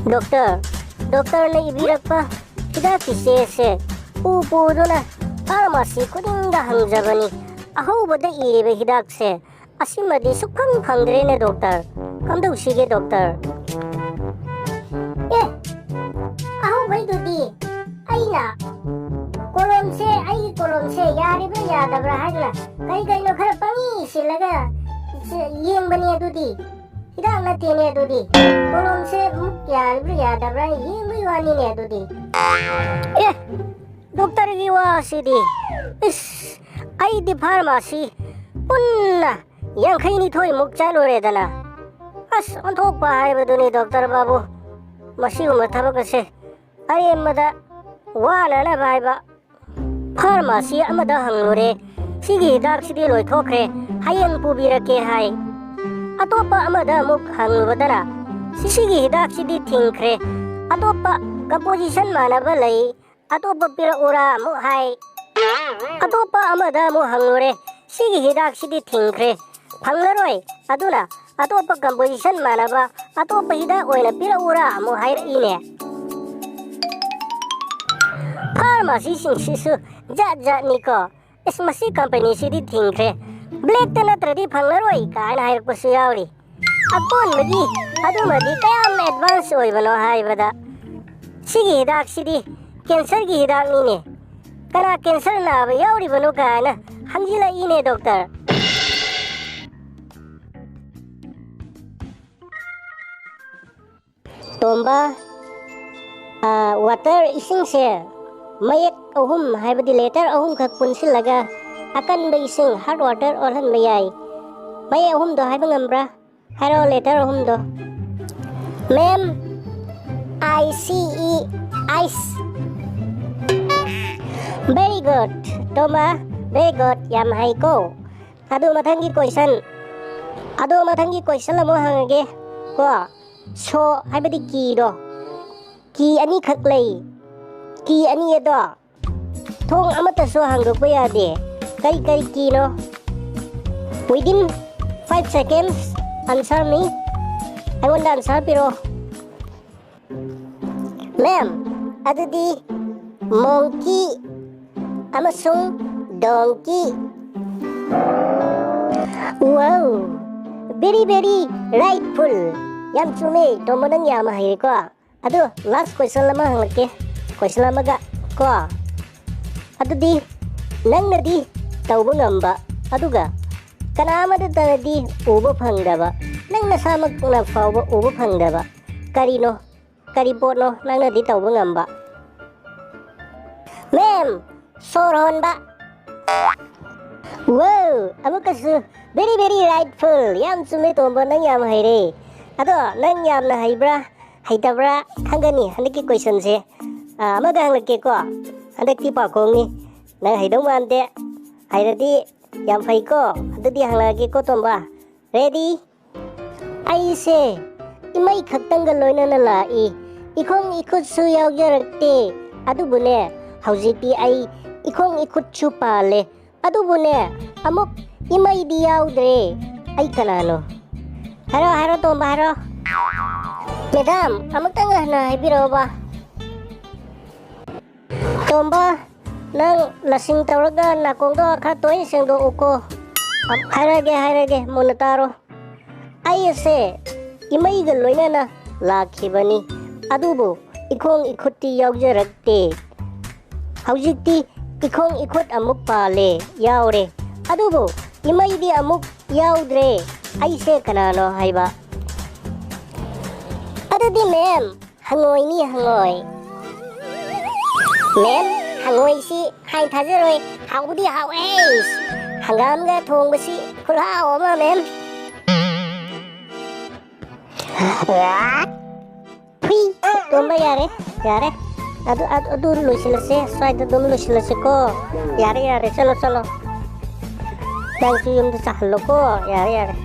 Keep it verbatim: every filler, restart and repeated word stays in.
Doctor, ꯗꯣꯛꯇꯔꯅ ꯏꯕꯤꯔꯛꯄ ꯍꯤꯗꯥꯛꯀꯤ ꯆꯦꯁꯦ ꯎ ꯄꯨꯗꯨꯅ ꯐꯥꯔꯃꯥꯁꯤ ꯈꯨꯗꯤꯡꯗ ꯍꯪꯖꯕꯅꯤ꯫ ꯑꯍꯧꯕꯗ ꯏꯔꯤꯕ ꯍꯤꯗꯥꯛꯁꯦ ꯑꯁꯤꯃꯗꯤ ꯁꯨꯛꯐꯪ ꯐꯪꯗ꯭ꯔꯦꯅꯦ ꯗꯣꯛꯇꯔ꯫ ꯀꯝꯗꯧꯁꯤꯒꯦ ꯗꯣꯛꯇꯔ? ꯑꯦ, ꯑꯍꯧꯕꯩꯗꯨꯗꯤ ꯑꯩꯅ ꯀꯣꯂꯣꯝꯁꯦ, ꯑꯩꯒꯤ ꯀꯣꯂꯣꯝꯁꯦ ꯌꯥꯔꯤꯕ꯭ꯔꯥ ꯌꯥꯗꯕ꯭ꯔꯥ ꯍꯥꯏꯗꯅ ꯀꯩ ꯀꯩꯅꯣ ꯈꯔ ꯄꯪꯏ ꯁꯤꯜꯂꯒ ꯌꯦꯡꯕꯅꯦ ꯑꯗꯨꯗꯤ꯫ ꯍꯤꯗꯥꯛ ꯅꯠꯇꯦꯅꯦ ꯑꯗꯨꯗꯤ꯫ ꯀꯣꯂꯣꯝꯁꯦ ꯑꯃꯨꯛ ꯌꯥꯔꯤꯕ꯭ꯔꯥ ꯌꯥꯗꯕ꯭ꯔꯥ ꯌꯦꯡꯕꯒꯤ ꯋꯥꯅꯤꯅꯦ ꯑꯗꯨꯗꯤ꯫ ꯑꯦ, ꯗꯣꯛꯇꯔꯒꯤ ꯋꯥꯁꯤꯗꯤ꯫ ꯏꯁ, ꯑꯩꯗꯤ ꯐꯥꯔꯃꯥꯁꯤ ꯄꯨꯟꯅ ꯌꯥꯡꯈꯩꯅꯤꯊꯣꯏꯃꯨꯛ ꯆꯠꯂꯨꯔꯦꯗꯅ꯫ ꯑꯁ, ꯑꯣꯟꯊꯣꯛꯄ ꯍꯥꯏꯕꯗꯨꯅꯤ ꯗꯣꯛꯇꯔ ꯕꯥꯕꯨ꯫ ꯃꯁꯤꯒꯨꯝꯕ ꯊꯕꯛ ꯑꯁꯦ ꯑꯔꯦꯝꯕꯗ ꯋꯥꯅꯅꯕ ꯍꯥꯏꯕ꯫ ꯐꯥꯔꯃꯥꯁꯤ ꯑꯃꯗ ꯍꯪꯂꯨꯔꯦ, "ꯁꯤꯒꯤ ꯍꯤꯗꯥꯛꯁꯤꯗꯤ ꯂꯣꯏꯊꯣꯛꯈ꯭ꯔꯦ, ꯍꯌꯦꯡ ꯄꯨꯕꯤꯔꯛꯀꯦ" ꯍꯥꯏ꯫ ꯑꯇꯣꯞꯄ ꯑꯃꯗ ꯑꯃꯨꯛ ꯍꯪꯂꯨꯕꯗꯅ, "ꯁꯤꯒꯤ ꯍꯤꯗꯥꯛꯁꯤꯗꯤ ꯊꯤꯡꯈ꯭ꯔꯦ, ꯑꯇꯣꯞꯄ ꯀꯝꯄꯣꯖꯤꯁꯟ ꯃꯥꯟꯅꯕ ꯂꯩ, ꯑꯇꯣꯞꯄ ꯄꯤꯔꯛꯎꯔꯥ?" ꯑꯃꯨꯛ ꯍꯥꯏ꯫ ꯑꯇꯣꯞꯄ ꯑꯃꯗ ꯑꯃꯨꯛ ꯍꯪꯂꯨꯔꯦ, "ꯁꯤꯒꯤ ꯍꯤꯗꯥꯛꯁꯤꯗꯤ ꯊꯤꯡꯈ꯭ꯔꯦ, ꯐꯪꯂꯔꯣꯏ, ꯑꯗꯨꯅ ꯑꯇꯣꯞꯄ ꯀꯝꯄꯣꯖꯤꯁꯟ ꯃꯥꯟꯅꯕ ꯑꯇꯣꯞꯄ ꯍꯤꯗꯥꯛ ꯑꯣꯏꯅ ꯄꯤꯔꯛꯎꯔꯥ?" ꯑꯃꯨꯛ ꯍꯥꯏꯔꯛꯏꯅꯦ꯫ ꯐꯥꯔꯃꯥꯁꯤꯁꯤꯡꯁꯤꯁꯨ ꯖꯥꯠ ꯖꯥꯠꯅꯤꯀꯣ꯫ "ꯑꯁ, ꯃꯁꯤ ꯀꯝꯄꯅꯤꯁꯤꯗꯤ ꯊꯤꯡꯈ꯭ꯔꯦ, ꯕ꯭ꯂꯦꯛꯇ ꯅꯠꯇ꯭ꯔꯗꯤ ꯐꯪꯂꯔꯣꯏ" ꯀꯥꯏꯅ ꯍꯥꯏꯔꯛꯄꯁꯨ ꯌꯥꯎꯔꯤ꯫ ꯑꯀꯣꯟꯕꯒꯤ ꯑꯗꯨꯃꯗꯤ ꯀꯌꯥꯝ ꯑꯦꯗꯚꯥꯟꯁ ꯑꯣꯏꯕꯅꯣ ꯍꯥꯏꯕꯗ, "ꯁꯤꯒꯤ ꯍꯤꯗꯥꯛꯁꯤꯗꯤ ꯀꯦꯟꯁꯔꯒꯤ ꯍꯤꯗꯥꯛꯅꯤꯅꯦ, ꯀꯅꯥ ꯀꯦꯟꯁꯔ ꯅꯥꯕ ꯌꯥꯎꯔꯤꯕꯅꯣ?" ꯀꯥꯏꯅ ꯍꯪꯖꯤꯜꯂꯛꯏꯅꯦ ꯗꯣꯛꯇꯔ꯫ ꯇꯣꯝꯕ, ꯑ, ꯋꯥꯇꯔ, ꯏꯁꯤꯡꯁꯦ ꯃꯌꯦꯛ ꯑꯍꯨꯝ, ꯍꯥꯏꯕꯗꯤ ꯂꯦꯇꯔ ꯑꯍꯨꯝꯈꯛ ꯄꯨꯟꯁꯤꯜꯂꯒ ꯑꯀꯟꯕ ꯏꯁꯤꯡ, ꯍꯥꯔꯠ ꯋꯥꯇꯔ, ꯑꯣꯜꯍꯟꯕ ꯌꯥꯏ꯫ ꯃꯌꯦꯛ ꯑꯍꯨꯝꯗꯣ ꯍꯥꯏꯕ ꯉꯝꯕ꯭ꯔꯥ? ꯍꯥꯏꯔꯛꯑꯣ, ꯂꯦꯇꯔ ꯑꯍꯨꯝꯗꯣ꯫ Ma'am, I C E, ice. Very good, Tomba, very good, ꯌꯥꯝ ꯍꯩꯀꯣ꯫ ꯑꯗꯨ ꯃꯊꯪꯒꯤ ꯀꯣꯏꯁꯟ, ꯑꯗꯣ ꯃꯊꯪꯒꯤ ꯀꯣꯏꯁꯟ ꯑꯃꯨꯛ ꯍꯪꯉꯒꯦ ꯀꯣ꯫ ꯁꯣ ꯍꯥꯏꯕꯗꯤ ꯀꯤꯗꯣ, ꯀꯤ ꯑꯅꯤꯈꯛ ꯂꯩ꯫ ꯀꯤ ꯑꯅꯤ ꯑꯗꯣ ꯊꯣꯡ ꯑꯃꯠꯇꯁꯨ ꯍꯥꯡꯗꯣꯛꯄ ꯌꯥꯗꯦ꯫ ꯀꯔꯤ ꯀꯔꯤ ꯀꯤꯅꯣ? Within five seconds, answer me. ꯑꯩꯉꯣꯟꯗ ꯑꯟꯁꯔ ꯄꯤꯔꯛꯑꯣ꯫ ꯃꯦꯝ, ꯑꯗꯨꯗꯤ monkey ꯑꯃꯁꯨꯡ donkey꯫ Wow, very very rightful. ꯌꯥꯝ ꯆꯨꯝꯃꯦ ꯇꯣꯝꯕ, ꯅꯪ ꯌꯥꯝ ꯍꯩꯔꯦꯀꯣ꯫ ꯑꯗꯣ last question ꯑꯃ ꯍꯪꯂꯛꯀꯦ, question ꯑꯃꯒ ꯀꯣ꯫ ꯑꯗꯨꯗꯤ ꯅꯪꯅꯗꯤ ꯇꯧꯕ ꯉꯝꯕ, ꯑꯗꯨꯒ ꯀꯅꯥ ꯑꯃꯠꯇꯅꯗꯤ ꯎꯕ ꯐꯪꯗꯕ, ꯅꯪ ꯅꯁꯥꯃꯛꯅ ꯐꯥꯎꯕ ꯎꯕ ꯐꯪꯗꯕ ꯀꯔꯤꯅꯣ? ꯀꯔꯤ ꯄꯣꯠꯅꯣ ꯅꯪꯅꯗꯤ ꯇꯧꯕ ꯉꯝꯕ? ꯃꯦꯝ, ꯁꯣꯔ ꯍꯣꯟꯕ꯫ Wow, ꯑꯃꯨꯛꯀꯁꯨ very very rightful. ꯌꯥꯝ ꯆꯨꯝꯃꯦ ꯇꯣꯝꯕ, ꯅꯪ ꯌꯥꯝ ꯍꯩꯔꯦ꯫ ꯑꯗꯣ ꯅꯪ ꯌꯥꯝꯅ ꯍꯩꯕ꯭ꯔꯥ ꯍꯩꯇꯕ꯭ꯔꯥ ꯈꯪꯒꯅꯤ ꯍꯟꯗꯛꯀꯤ questionꯁꯦ꯫ ꯑꯥ, ꯑꯃꯒ ꯍꯪꯂꯛꯀꯦꯀꯣ꯫ ꯍꯟꯗꯛꯇꯤ ꯄꯥꯈꯣꯡꯅꯤ꯫ ꯅꯪ ꯍꯩꯗꯧ ꯃꯥꯟꯗꯦ꯫ ꯍꯩꯔꯗꯤ ꯌꯥꯝ ꯐꯩꯀꯣ꯫ ꯑꯗꯨꯗꯤ ꯍꯪꯂꯛꯑꯒꯦꯀꯣ ꯇꯣꯝꯕ꯫ Ready? ꯑꯩꯁꯦ ꯏꯃꯩ ꯈꯛꯇꯪꯒ ꯂꯣꯏꯅꯅ ꯂꯥꯛꯏ꯫ ꯏꯈꯣꯡ ꯏꯈꯨꯠꯁꯨ ꯌꯥꯎꯖꯔꯛꯇꯦ꯫ ꯑꯗꯨꯕꯨꯅꯦ, ꯍꯧꯖꯤꯛꯇꯤ ꯑꯩ ꯏꯈꯣꯡ ꯏꯈꯨꯠꯁꯨ ꯄꯥꯜꯂꯦ꯫ ꯑꯗꯨꯕꯨꯅꯦ, ꯑꯃꯨꯛ ꯏꯃꯩꯗꯤ ꯌꯥꯎꯗ꯭ꯔꯦ꯫ ꯑꯩ ꯀꯅꯥꯅꯣ? ꯍꯥꯏꯔꯣ, ꯍꯥꯏꯔꯣ, ꯇꯣꯝꯕ, ꯍꯥꯏꯔꯣ꯫ ꯃꯦꯗꯥꯝ, ꯑꯃꯨꯛꯇꯪ ꯍꯟꯅ ꯍꯥꯏꯕꯤꯔꯛꯑꯣꯕ꯫ ꯇꯣꯝꯕ, ꯅꯪ ꯂꯁꯤꯡ ꯇꯧꯔꯒ ꯅꯥꯀꯣꯡꯗꯣ ꯈꯔ ꯇꯣꯏꯅ ꯁꯦꯡꯗꯣꯛꯎꯀꯣ꯫ ꯍꯥꯏꯔꯒꯦ, ꯍꯥꯏꯔꯒꯦ, ꯃꯨꯟꯅ ꯇꯥꯔꯣ꯫ ꯑꯩ ꯑꯁꯦ ꯏꯃꯩꯒ ꯂꯣꯏꯅꯅ ꯂꯥꯛꯈꯤꯕꯅꯤ, ꯑꯗꯨꯕꯨ ꯏꯈꯣꯡ ꯏꯈꯨꯠꯇꯤ ꯌꯥꯎꯖꯔꯛꯇꯦ꯫ ꯍꯧꯖꯤꯛꯇꯤ ꯏꯈꯣꯡ ꯏꯈꯨꯠ ꯑꯃꯨꯛ ꯄꯥꯜꯂꯦ, ꯌꯥꯎꯔꯦ, ꯑꯗꯨꯕꯨ ꯏꯃꯩꯗꯤ ꯑꯃꯨꯛ ꯌꯥꯎꯗ꯭ꯔꯦ꯫ ꯑꯩꯁꯦ ꯀꯅꯥꯅꯣ ꯍꯥꯏꯕ? ꯑꯗꯨꯗꯤ ꯃꯦꯝ, ꯍꯪꯉꯣꯏꯅꯤ, ꯍꯪꯉꯣꯏ꯫ ꯃꯦꯝ, ꯍꯪꯉꯣꯏꯁꯤ ꯍꯥꯏ ꯊꯥꯖꯔꯣꯏ, ꯍꯥꯎꯕꯗꯤ ꯍꯥꯎꯋꯦ꯫ ꯍꯪꯒꯥꯝꯒ ꯊꯣꯡꯕꯁꯤ ꯈꯨꯍꯥꯎ ꯑꯃ, ꯃꯦꯝ꯫ ꯐꯨꯏ, ꯇꯣꯝꯕ, ꯌꯥꯔꯦ, ꯌꯥꯔꯦ꯫ ꯑꯗꯨ, ꯑꯗꯨ, ꯑꯗꯨ ꯂꯣꯏꯁꯤꯜꯂꯁꯦ, ꯁ꯭ꯋꯥꯏꯗ ꯑꯗꯨꯝ ꯂꯣꯏꯁꯤꯜꯂꯁꯤꯀꯣ꯫ ꯌꯥꯔꯦ, ꯌꯥꯔꯦ, ꯆꯠꯂꯣ, ꯆꯠꯂꯣ꯫ ꯅꯪꯁꯨ ꯌꯨꯝꯗ ꯆꯥꯍꯜꯂꯣꯀꯣ꯫ ꯌꯥꯔꯦ, ꯌꯥꯔꯦ꯫